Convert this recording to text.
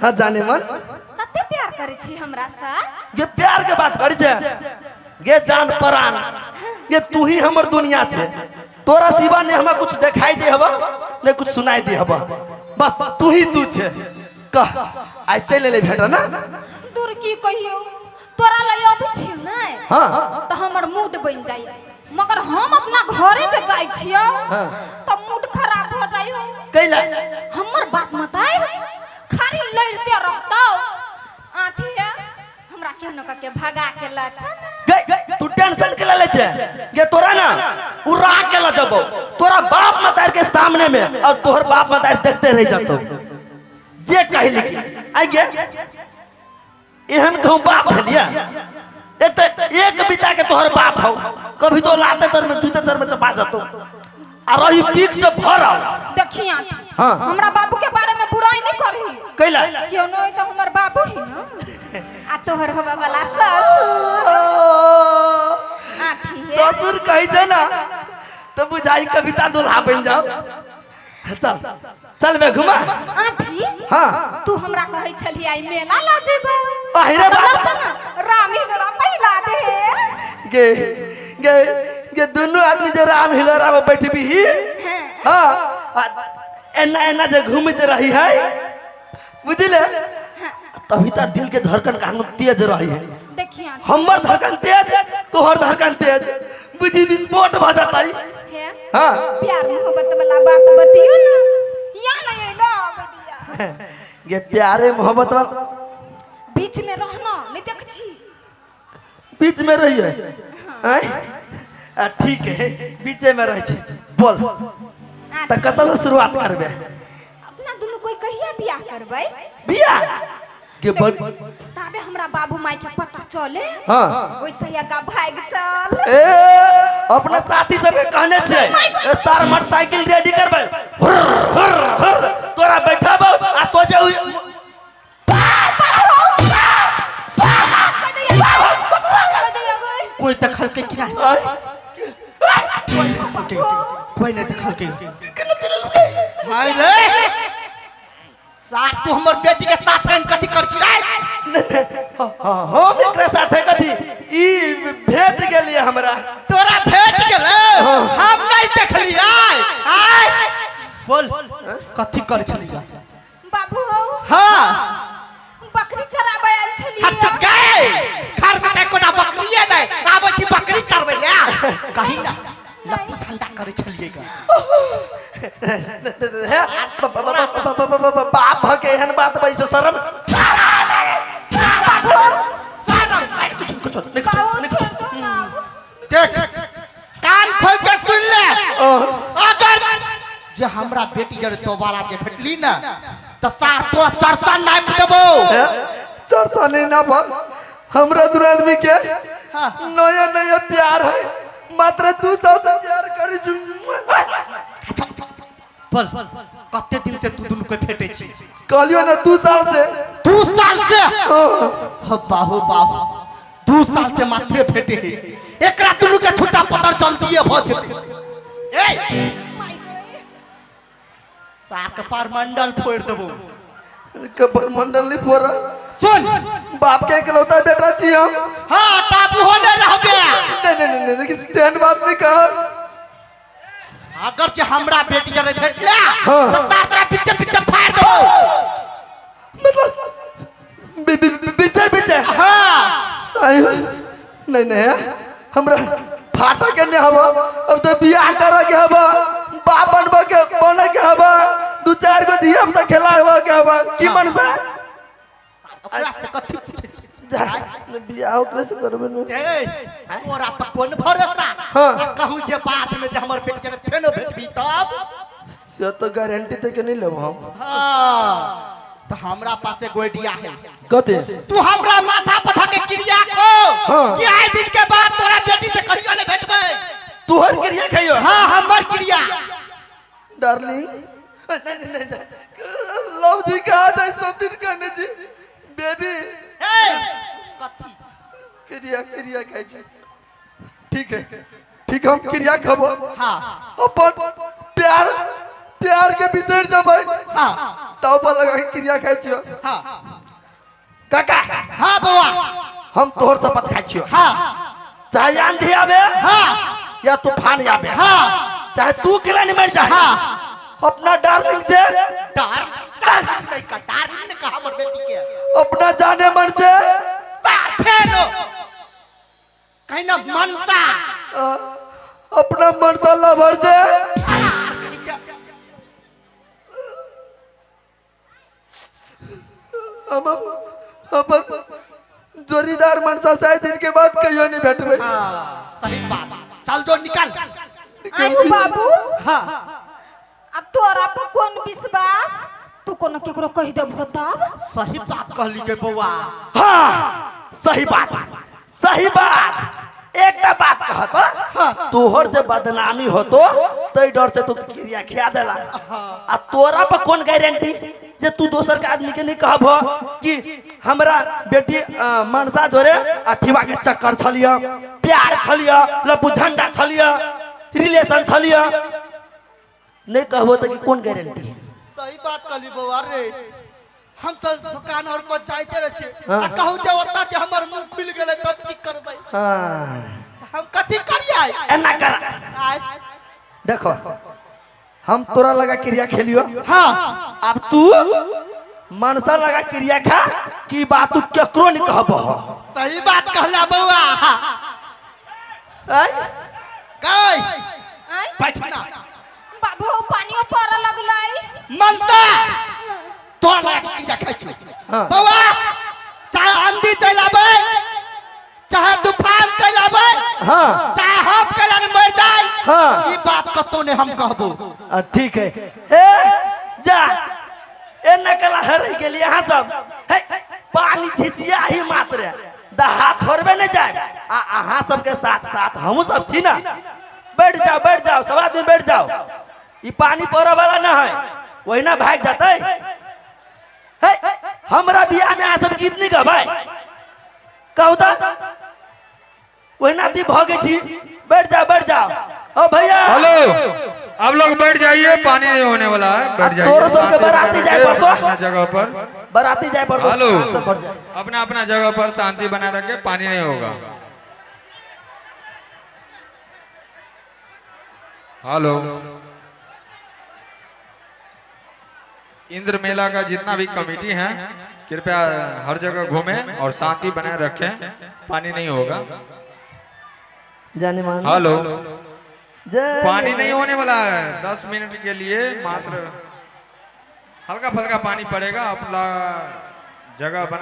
हाँ जाने मन। कते प्यार करै छी हमरा से? ये प्यार के बात करै छै गे जान परान, ये तू ही हमर दुनिया छे, तोरा सिवा ने हमरा कुछ देखाई दे हबा ने कुछ सुनाई दे हबा, बस तू ही तू छे। कह आइ चलि एलै भेट ना। दूर की कहियो, तोरा लय अबै छियौ नै हाँ तऽ हमर मूड बनि जाइ, मगर हम अपना घरे जे जाइ छियौ तऽ मूड खराब भऽ जाइ हो। कैला? हमर बाप मताई खाली लड़ते रहतौ। आठी है हमरा केहनो के भगा के ल चल। गई तू टेंशन के ले छे गे, तोरा ना उड़ा के ल जबो तोरा बाप मतार के सामने में, और तोहर बाप मतार देखते रह जतो जे कहि लिखी आई गे। एहन कहूं बाप भेलिया, एक तो एक बिता के तोहर बाप हो, कभी तो लाते तर में जूते तर में चपा जतो आ रही पीक से भरल। देखी आठी, हाँ। हमरा बाबू के बारे में बुराई नहीं करही। कैला? क्यों नहीं तो हमर बाबू ही ना आ तोहर होबे वाला ससुर। आठी है। ससुर कही छै ना तो बुझाई कविता दुल्हा बन जाओ। चल चल बे घुमा। आठी हाँ तू हमरा कहै छली आई मेला ला जेबो। अहिरे बाप। चल ना राम हिलोरा पहिला दे। गे गे गे दुनू आदमी जे राम हिलोरा में बैठबी ही। हाँ आ एना एना जे घूमते रही है बुझले, तभी तो दिल के धड़कन कहां तेज रही है। देखिए आंटी। हमर धड़कन तेज तोहर धड़कन तेज, बुझी विस्फोट भ जतई। है हाँ प्यार मोहब्बत वाला बात बतियो ना, या नहीं अइलो बतिया। ये प्यारे मोहब्बत वाला बीच में रहना नहीं देख छी। बीच में रहिए आय आ ठीक है बीचे में रह छी। बोल त कत से शुरुआत करबे? अपना दुनू कोई कहिया बियाह करबै? बियाह के बड़ ताबे हमरा बाबू माई के पता चले। हाँ ओइसे ही आगा भाग चल। ए अपना साथी सब के कहने छे ए सार मोटरसाइकिल रेडी करबे, हुर हुर हुर तोरा बैठाबो आ सोचे हुई कोई देखल के कि नहीं? आय, कोई नहीं देखल के। केना चलल गे? हाय रे साथ तू हमर बेटी के साथ एहन कथी कर छी रे? नहीं, नहीं, हाँ, हाँ, हम एकरा साथे कथी ई भेट गेलिए हमरा। तोरा भेट गेलै हम नहीं देखली। आय आय बोल कथी कर छली? बाबू हो। हाँ बकरी चराबै आयल छलियै। हट चुप गए, घर में त एकोटा बकरिए नहीं आबै छी बकरी चरबै ले। कहीं ना लप्पू ठंडा करै छलियै गा। हे, बाप भ के एहन बात बैसे शरम। बाबू छोड़ दो ना। देख कान खोल के सुन ले, अगर जे हमरा बेटी जरे दोबारा जे भेटली ना त सार तोरा चरसा नापि देबो। चरसा नहीं ना भर, हमरा दू आदमी के हाँ। नया नया प्यार है, मात्र 2 साल से प्यार करी छु। बोल कते दिन से तू दुनू के भेटे छी? कहलियो ना 2 साल से। 2 साल से? हो बाहु बाहु 2 साल से मात्रे भेटे है, एकरा दुनू के छुट्टा पतर जल्दीए भ जेतै। ए माय गए। सार के पार मंडल फोड़ देबो। कबर मंडल नहीं फोड़ा। सुन बाप के इकलौता बेटा छी हम। हाँ ताबू होने रहबे। नहीं नहीं नहीं नहीं किसी तेहन बात नहीं कहा। अगर जे हमरा बेटी जरे भेटला हाँ। त सार तोरा पीछे पीछे फाड़ देबो। मतलब पीछे पीछे? हाँ। आयो, नहीं नहीं हमरा फाटा के नहीं हवा, अब तो बियाह करे के हवा, बाप बनबे के बने के हवा, 2-4 गो धिया पुता खेला हवा के हवा, की मनसा? ओकरा से कथी पूछै छी? जा बियाह ओकरे से करबे न। ए तोरा पर कोन भरोसा? हाँ। आ कहूं जे बाद में जे हमर बेटी जरे फेनो भेटबी तब? से तो गारंटी दे के नहीं लेब हम। हाँ तो हमरा पास एगो आइडिया है। कथी? तू हमरा माथा पर धके क्रिया खो हाँ। कि आइ दिन के बाद तोरा बेटी से कहियो नहीं भेटबै। तोहर क्रिया खइयो? हाँ हमर क्रिया। डार्लिंग नहीं नहीं नहीं लव जी कहा जाए सब दिन कहने जी बेबी। ए कथी क्रिया क्रिया खाइ छी। ठीक है ठीक हम क्रिया खबो। हाँ अपन प्यार प्यार के बिसरि जबै। हाँ त दाव पर लगा के क्रिया खाइ छियो। हाँ काका हाँ बउआ। हम तोहर शपथ खाइ छियो। हाँ चाहे आंधी आवे हाँ या तूफान आवे, हाँ चाहे तू केला नहीं मर जाए, हाँ अपना डार्लिंग से डार्लिंग नहीं का, डार्लिंग ने कहा हमर बेटी के अपना जाने मन से फेरो कहीं ना मनसा अपना मनसा लवर से हम अपन जोरीदार मनसा शायद दिन के बाद कहियो नहीं भेटबै। हाँ, सही बात। चल जो निकल। आयु बाबू। हाँ अब तोरा पर कौन विश्वास, तू कोनो केकरो कह देबहो तब? सही बात कहली के बउआ। हाँ सही बात, सही बात। एकटा बात कहत, तोहर जे बदनामी होतो तै डर से तू क्रिया खिया देला, आ तोरा पर कौन गारंटी जे तू दोसर के आदमी के नहीं कहबो कि हमरा बेटी मनसा जोरे अठीवा के चक्कर छलिय, प्यार छलिय, लपू झंडा छलिय, रिलेशन छलिय, नहीं कहबो तो कि कौन गारंटी? सही बात कहली बउआ रे। हम तो दुकान और पर जाइते रहे छियै। हाँ। आ कहू जे ओतऽ जे हमर मुंह खुलि गेलै तब की करबै? हाँ। हम कथी करियै? एना कर। आय। देखो हम तोरा लगा क्रिया खेलियो। हाँ अब तू मनसा लगा क्रिया खा कि बात तू केकरो नहीं कहबो। सही बात कहला बउआ। आय? गई आय बैठना। बाबू पानियो पड़ऽ लगलै। मनसा तोरा लगा के क्रिया खाइ छियौ। हाँ। बउआ चाहे आंधी चलि आबै, चाहे तूफान चलि आबै, हाँ चाहे हम कैला ने मरि जाय, हाँ। ई बात कतौ ने हम कहबो। ठीक है। ए जा ए नकला हर गेली यहाँ सब हे पानी झिसिया ही मात्र दहा थोड़बे नहीं जाए। आ अहाँ सबके साथ साथ हमहू सब छी ना। बैठ जाओ बैठ जाओ सब आदमी बैठ जाओ, ई पानी पड़े वाला ना है, वही ना भाग जाते। हे हमरा बियाह में अहाँ सब गीत नहीं गबै कहू तो वही ना दी भगे छी। बैठ जाओ बैठ जाओ। ओ भैया हेलो आप लोग बैठ जाइए, पानी नहीं होने वाला है, बैठ जाइए। तोरो सबके बाराती जाए पर तो अपना जगह पर बाराती जाए पर तो हेलो सब बढ़ जाए। अपना अपना जगह पर शांति बना रखे, पानी नहीं होगा। हेलो इंद्र मेला का जितना भी कमेटी है कृपया हर जगह घूमें और शांति बनाए रखें, पानी नहीं होगा। जाने मान हेलो पानी नहीं होने वाला है, 10 मिनट के लिए मात्र हल्का फुल्का पानी पड़ेगा। अपना जगह बना